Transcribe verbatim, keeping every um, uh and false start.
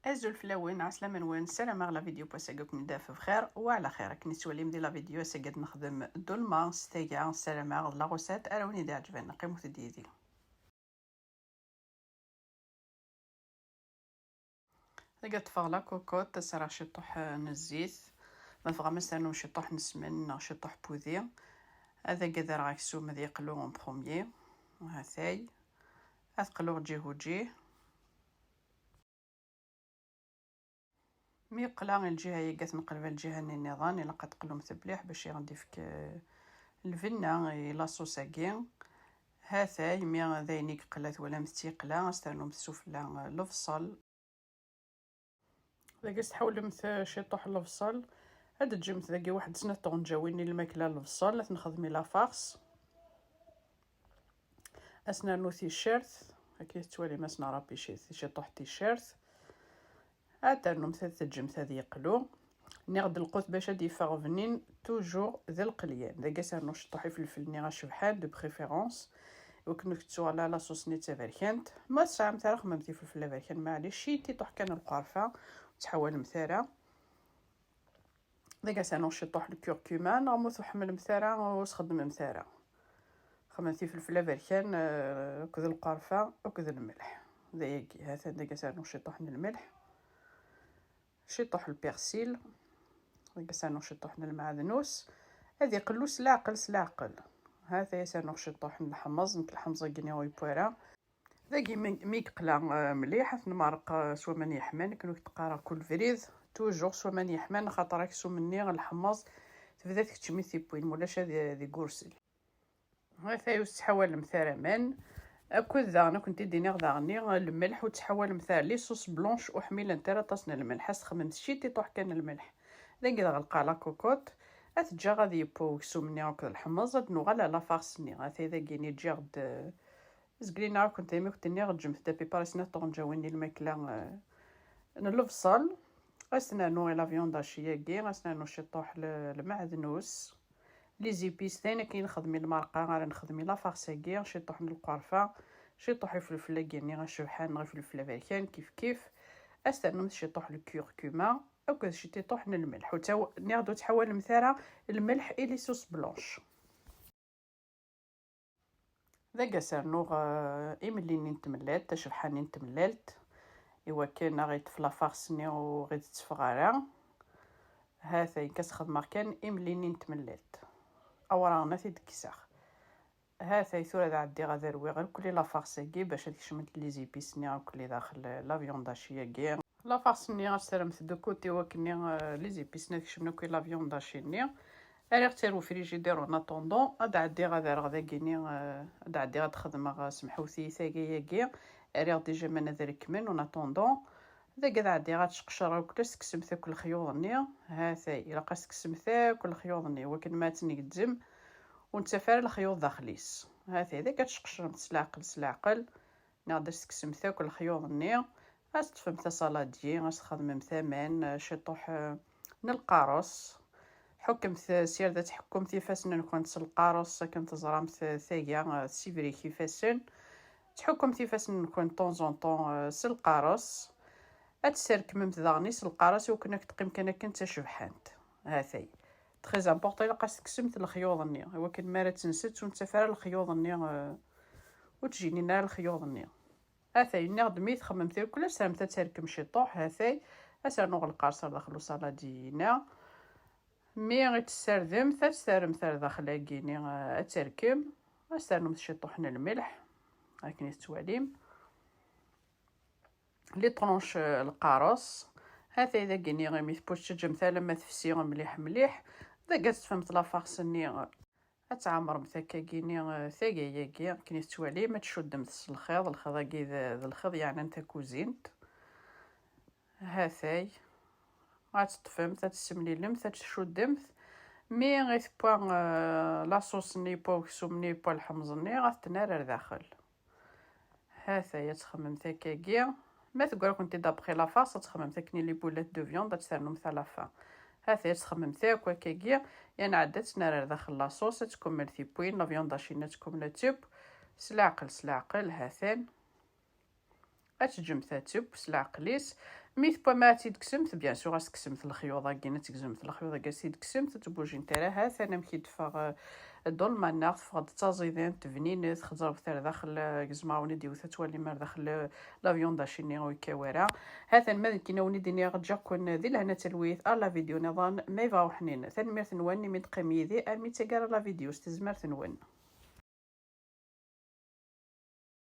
Azul fell-awen, ɛeslama-nwen, ssarameɣ la vidéo n wass-agi ad ken-id-taf bxir wa ɛla xir. Akken i tettwalim di la vidéo ass-agi ad nexdem dolma s taga, ssarameɣ d la recette ara wen-iɛeǧben, qqimet-d yid-i. Dagi ad ṭṭfeɣ la cocotte, ad s-rreɣ ciṭuḥ n zzit, ma tebɣam ad s-ternum ciṭuḥ n ssmen neɣ ciṭuḥ n wudi. Ad agi ad rreɣ aksum ad yeqlu en premier, hatay, ad qluɣ ǧih u ǧih. Mi yeqla lǧiha-agi, ad t-nqelb lǧiha-nni nniḍen, ilaq ad teqlumt mliḥ bac i ɣ-d-ifk, eh, lbenna i la sauce-agi. Hatay, mi d ayen i yeqla, twalam-t yeqla, ad s-ternumt sufella, eh, lebṣel. Dagi ad s-tḥawlemt, eh, ciṭuḥ lebṣel. Ad d-teǧǧemt dagi waḥed snat tɣenǧawin i lmakla lebṣel, ad t-nexdem i la farce. Ad s-nernu ticcert, akken i tettwalim, ad s-nerra pici-, ciṭuḥ ticcert. Ad ternumt ad teǧǧemt ad yeqlu. Nniɣ-d lqut bac ad d-yeffeɣ bnin, toujours d lqelyan. Dagi ad s-rnuɣ ciṭuḥ ifelfel-nni acebḥan, de préférence, iwakken ur tettuɣal ara la sauce-nni d taberkant. Ma tesɛamt ara, xemmemt ifelfel aberkan, maɛlic, ciṭuḥ kan lqerfa, ur ttḥawalemt ara. Dagi ad s-rnuɣ ciṭuḥ lkurkuma, neɣ ma ur tḥemmlemt ara, ur s-xeddmemt ara. Xedmemt ifelfel aberkan, eh, akked lqerfa, akked lmelḥ. D ayagi, hatan dagi ad s-rnuɣ ciṭuḥ n lmelḥ, ciṭuḥ lpersil, dagi ad s-rnuɣ ciṭuḥ n lmeɛdnus. Ad iqellu s leɛqel, s leɛqel. Hata ad s-rnuɣ ciṭuḥ n leḥmeẓ, nekk leḥmeẓ-agi-nni ur yewwi ara. Dagi mi, mi yeqla, eh, mliḥ, ad t-nmerreq, eh, s waman yeḥman, akken ur k-d-qqareɣ kul brid, toujours s waman yeḥman, axaṭer aksum-nni, leḥmeẓ, tebda tkeččem-it tiwwin, mulac ad, ad iggursel. Hatay ur tettḥawalemt ara aman, akked daɣen, ad kent-id-iniɣ daɣen, lmelḥ ur tettḥawalemt ara, les sauces blanches ur ḥmilent ara aṭas n lmelḥ, ad s-texmemt ciṭuḥ kan lmelḥ. Dagi ad ɣelqeɣ la cocotte, ad t-ǧǧeɣ ad yewwu weksum-nni akked leḥmeẓ, ad nuɣal ɣer la farce-nni. Hatay dagi-nni ǧǧiɣ-d, eh, Zgli-nneɣ akk n tayemmat, ǧǧemt-d à peu près snat tɣenǧawin n lmakla, eh, n lebṣel. Ad s-nernu i la viande hachée-agi, ad s-nernu ciṭuḥ l-, lmeɛdnus, les épices, d ayen akken i nexdem i lmerqa, ara nexdem i la farce-agi, ciṭuḥ n lqerfa, ciṭuḥ ifelfel-agi-nni acebḥan neɣ ifelfel aberkan, kif kif. Ad s-ternumt ciṭuḥ lkurkuma, akked ciṭuḥ n lmelḥ. Ur ttaw-, nniɣ-d ur ttḥawalemt ara lmelḥ i les sauces blanches. Dagi ad s-rnuɣ, eh, imellil-nni n tmellalt, acebḥan-nni n tmellalt, iwakken ad ɣ-iṭṭef la farce-nni ur ɣ-itetteffeɣ ara. Hatay, ad s-xedmeɣ kan imellil-nni n tmellalt. Awraɣ-nni ad t-id-kkseɣ. Hatay, tura ad ɛeddiɣ ad rwiɣ irkelli la farce-agi bac ad kecment les épices-nni irkelli daxel la viande hachée-agi. La farce-nni ad s-terremt de côté, wakken, eh, les épices-nni ad kecmen akk i la viande hachée-nni. Ad rreɣ-tt ar ufrijidiṛ en attendant, ad ɛeddiɣ ad rreɣ dagi-nni, eh, ad ɛeddiɣ ad xedmeɣ, eh, semḥewti tagi-agi. Rriɣ déjà aman ad rekmen en attendant. Dagi ad ɛeddiɣ ad sqecreɣ akk, ad s-tekksemt akk lexyuḍ-nni. Hatay, ilaq ad s-tekksemt akk lexyuḍ-nni, wakken ma ad ten-gezzem ur nettaf ara lexyuḍ daxel-is. Hatay, dagi ad sqecremt s leɛqel, s leɛqel. Neɣ ad s-tekksemt akk lexyuḍ-nni, ad teṭṭfemt asaladi, ad s-txedmemt aman, eh, ciṭuḥ, eh, n lqaṛes. Ḥukkemt, eh, s yird ad tḥekkumt ifassen-nkent s lqaṛes, akken teẓramt, eh, tagi, eh, tessibrik ifassen. Tḥukkemt ifassen-nkent de temps en temps, eh, s lqaṛes. Ad tesserkmemt daɣen s lqaṛes, iwakken ad k-teqqim kan akken d tacebḥant. Hatay. Très important, ilaq ad s-tekksemt lexyuḍ-nni, iwakken mi ara tenset ur nettaf ara lexyuḍ-nni, eh, ur ttjinin ara lexyuḍ-nni. Hatay, nniɣ-d mi txemmem tirkul, ad s-terremt ad terkem ciṭuḥ, hatay, ad s-rnuɣ lqaṛes ar daxel usaladi-ina. Mi i tt-tessardemt, ad s-terremt ar daxel-agi-ni, eh, ad terkem, ad s-ternumt ciṭuḥ n lmelḥ, akken i tettwalim. Les tranches, eh, lqaṛes. Hatay dagi-ni imi tewwi teččeǧǧemt alamma tefsi mliḥ mliḥ. Dagi ad teṭṭfemt la farce-nni, ad tɛemmremt akkagi-ni, eh, tagi-agi, akken i tettwalim, ad tcuddemt s lxiḍ, lxiḍ-agi d, d lxiḍ yeɛnan takuzint. Hatay. Ad teṭṭfemt, ad tessemlilemt, ad tcuddemt. Mi i tewwa, eh, la sauce-nni, yewwa weksum-nni, yewwa lḥemẓ-nni, ad t-nerr ar daxel. Hatay, ad txemmemt akkagi. Ma teggra-kent-id après la farce, ad txemmemt akken i les boulettes de viande, ad tt-ternumt à la fin. Hatay, ad txemmemt akk akkagi. Yan ɛedda ad tt-nerr ar daxel la sauce, ad tkemmel tiwwin, la viande hachée ad tkemmel ad teww. S leɛqel, s leɛqel, hatan. ad teǧǧemt ad teww s leɛqel-is. Mi tewwa ma ad tt-id-kksemt, bien sûr, ad s-tekksemt lexyuḍ-agi, ad tegzemt lexyuḍ-agi, ad tt-id-kksemt, ur tt-bujint ara. Ha-t-an amek i d-teffeɣ, eh, ddolma-nneɣ, teffeɣ-d d taẓidant, bninet, xeẓẓret ar daxel, eh, gezmeɣ-awen-id yiwet ad twalim ar daxel, eh, la viande hachée-nni ur yekkaw ara. Ha-t-an ma d nekkini ad wen-id-iniɣ ǧǧiɣ-ken di lehna d talwit, ar la vidéo nniḍen ma yebɣa uḥnin. Tanemmirt-nwen imi d-teqqim yid-i armi d taggara la vidéo s tezmert-nwen.